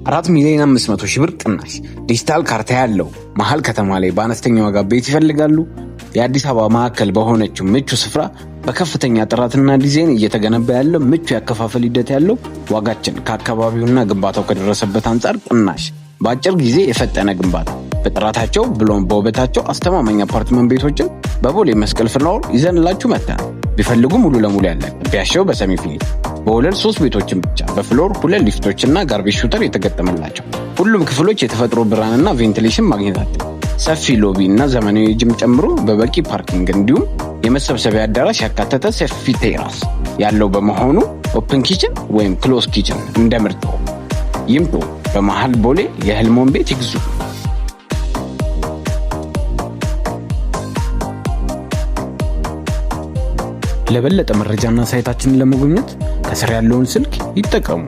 4,500,000 ብር ቅናሽ። ዲጂታል ካርታ ያለው መሀል ከተማ ላይ በአነስተኛ ዋጋ ቤት ይፈልጋሉ? የአዲስ አበባ ማዕከል በሆነችው ምቹ ስፍራ በከፍተኛ ጥራትና ዲዛይን እየተገነባ ያለው፣ ምቹ ያከፋፈል ሂደት ያለው፣ ዋጋችን ከአካባቢውና ግንባታው ከደረሰበት አንጻር ቅናሽ፣ በአጭር ጊዜ የፈጠነ ግንባታ፣ በጥራታቸው ብሎም በውበታቸው አስተማማኝ አፓርትመንት ቤቶችን በቦሌ መስቀል ፍላወር ይዘንላችሁ መጥተናል። ቢፈልጉ ሙሉ ለሙሉ ያለቀ፣ ቢያሻው በ semi finish፣ በወለል ሶስት ቤቶችን ብቻ፣ በ floor ሁለት ሊፍቶች እና garbage shooter የተገጠመላቸው፣ ሁሉም ክፍሎች የተፈጥሮ ብርሃንና ventilation ማግኘታቸው፣ ሰፊ lobby እና ዘመናዊ ጅም ጨምሮ በበቂ parking እንዲሁም የመሰብሰቢያ አዳራሽ ያካተተ ሰፊ terrace ያለው በመሆኑ open kitchen ወይም close kitchen እንደ ምርጫዎ። ይምጡ፣ በመሀል ቦሌ የህልሞን ቤት ይግዙ። ለበለጠ መረጃና site ኣችንን ለመጎብኘት ከስር ያለውን ስልክ ይጠቀሙ።